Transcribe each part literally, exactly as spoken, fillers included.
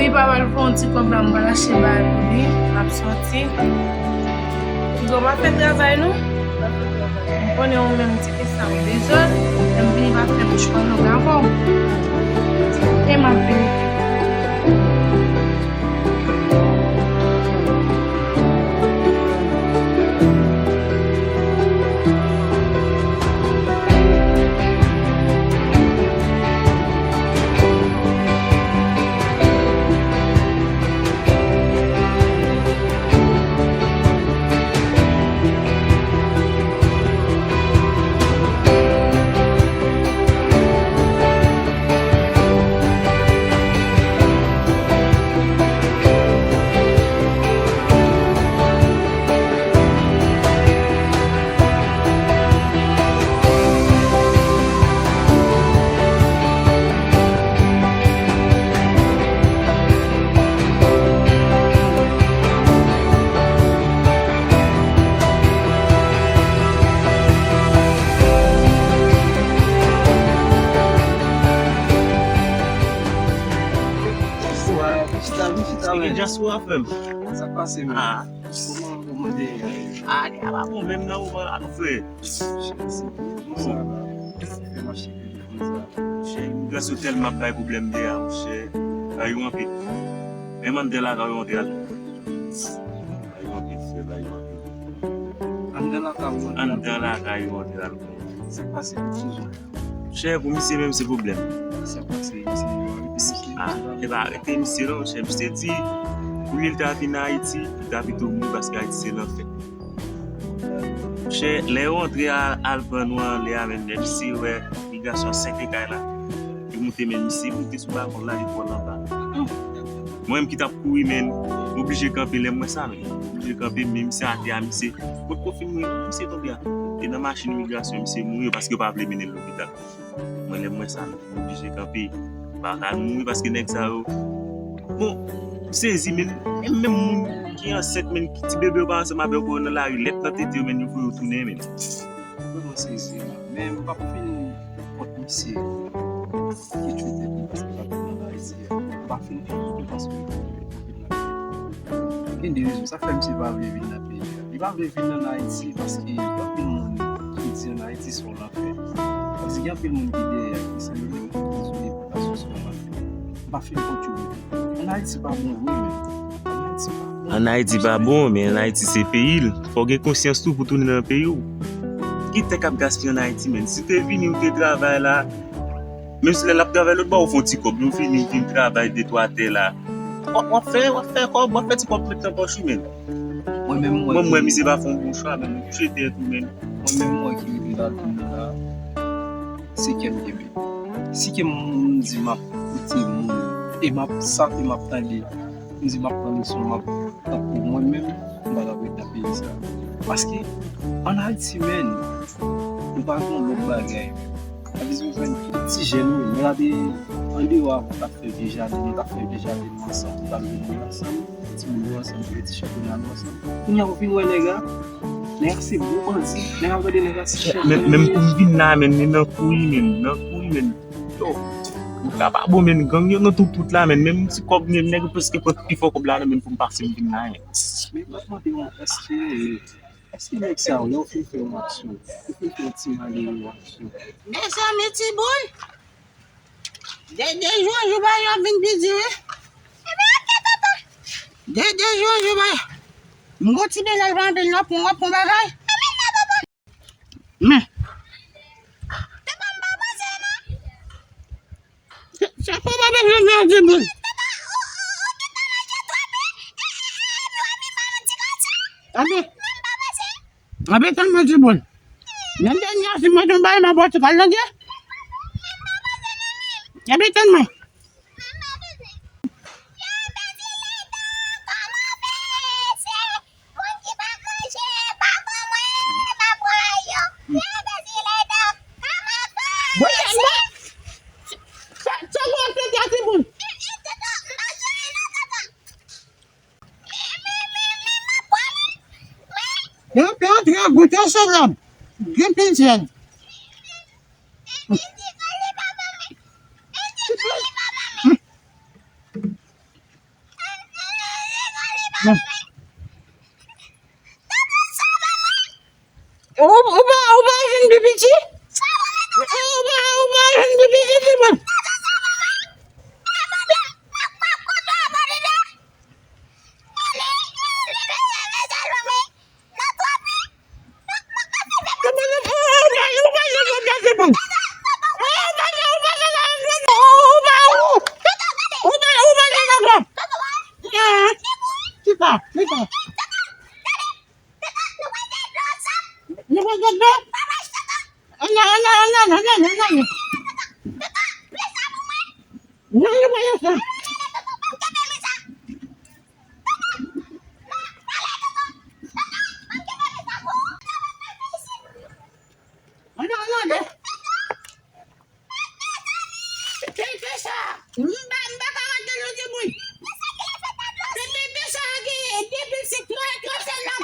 Li pa pral fè yon ti kòb la, m pral achte bagay pou li, l ap sòti. Piga w pa fè travay nou. M konnen ou menm ti pis la ou bezwen, lè m vini pa fè bouch pandan w gavò. E m ap vini. Bonsoir. Chita, vin chita, men. Sa k pase, men? Ah. Kòman, kòman te ye? Ah, li pa bon menm nan moman la, non, frè. Chè, se pou sa la. Fè mache vin konsa. Chè, imigrasyon tèlman ap bay pwoblèm deyò, monchè. Bay yo anpil. Menm anndan lakay yo antre al. Bay yo anpil, frè, bay yo anpil. Anndan lakay yo antre al. Anndan lakay yo antre al. Sa k pase, pitit? Chè, pou misye menm se pwoblèm. Sa k pase, misye yo arete misye? Ah, e pa arete misye non, chè. Misye di, pou li, li ta vin Ayiti, li ta pito mouri paske Ayiti se lanfè. Chè, lè yo antre a, al pran nou anlè a, men lè misye wè migrasyon sèke kay la, yo moute men misye moute sou balkon la, li pran anba. Mwen menm ki t ap kouri, men, m oblije kanpe lè m wè sa, men. M oblije kanpe, men misye atè a, misye. Mwen konfime, misye tonbe a. E nan machin imigrasyon, misye mouri paske yo pa vle mennen l lopital. Mwen, lè m wè sa, m oblije kanpe. Pa ka mouri paske nèg sa yo. Bon, m sezi, men, menm, menm moun ki ansent, men, ki ti bebe yo pa ansanm avè yo, pou yo nan lari, lèt nan tete yo, men, yo voye yo tounen, men. Vrèman sezi, men m p ap fin kont misye ki tchwe tèt li paske l ap vin ann Ayiti a. M pa fin kont li paske l ap vin ann Ayiti. Gen de rezon. Sa k fè misye pa vle vin nan peyi a. Li pa vle vin ann Ayiti paske gen anpil moun ki di ann Ayiti se yon lanfè. Sa vle di gen anpil moun ki dèyè a ki sanble ki di depòtasyon se yon lanfè. M pa fin kont yo. Ann Ayiti pa bon vre, men. Ann Ayiti pa bon. Ann Ayiti pa bon, men ann Ayiti se peyi l. Fò w gen konsyans tou pou tounen nan peyi w. Ki tè k ap gaspiye ann Ayiti, men. Si w te vini, w te travay la, menm si lè l ap travay lòt bò, ou fè yon ti kòb. Ou vini, ou vin travay de twa tè la. W ap, w ap fè, w ap fè kòb, w ap fè ti kòb met nan pòch ou, men. Mwen menm, mwen, mwen, misye pa fè yon bon chwa, men. Ou jete tou, men. Mwen menm, mwen ki rive la, vin la, se kè m kenbe. Si ke m di m ap koute moun, e m ap sa ke m ap tande, m di m ap pran leson, m ap tankou mwen menm, m pa t ap ret nan peyi sa. Paske, ann Ayiti, men, nou pa gen yon lòt bagay. Sa vle di, ou jwenn tout ti jèn, wi, men la te andeyò avan, t ap fè vye jaden, nou t ap fè vye jaden nou ansanm, nou t ap jwe bòl ansanm. Timoun yo ansanm, jwe ti chanpyona nou ansanm. Kounye a ou vin wè nèg la, nèg la se gwo bandi, nèg la gade nèg la se chanpyona. Men, menm pou m vin la, men, men nan kouri, men, nan kouri, men. Yo, ou ka pa bon, men, gang yo nan tout, tout la, men, menm ti kòb, men, nèg yo prèske pran pi fò kòb la, men, pou m pase m vin la, men. Men, m ap mande w, èske, èske nèg sa yo, lè yo fin fè yon aksyon, yo fin fè yon ti male, yon aksyon? Mezanmi, Tiboul! De, de jou an jou, bagay yo ap vin pi di, wi. De, de jou an jou, bagay. M gon ti bezwen pran anpil, w ap pran, w ap pran bagay. Men. Sa, sa pa bezwen nan di moun. Amen. Amen, tann mwen di moun. Nan dènye a, si mwen tonbe, m ap bò ti kal nan dye. Epi tann mwen. Bon, tann mwen. Sa, sa, bon, se sa, ti moun. Yo, yo, yo, goute se la. Gen plizyè. Ou, ou pa, ou pa jwenn pi piti? Ou pa, ou pa jwenn pi piti, Simon? Chita, chita. Nou pral gade. Ann ale, ann ale, ann ale, ann ale, ann ale. Non, nou pral fè sa. Ann ale, ann ale. Ki pè sa? M pa, m pa ka gade l non, timoun. Ki pè sa ki depi se twò, twò sèl la.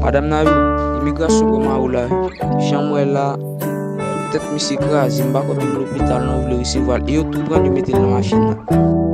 Madanm nan wi, imigrasyon pran Mawo la wi. Jan m wè la, tèt misye kraze, m pa kwè menm lopital nan vle resevwa l. E yo tou pran l, yo mete l nan machin nan.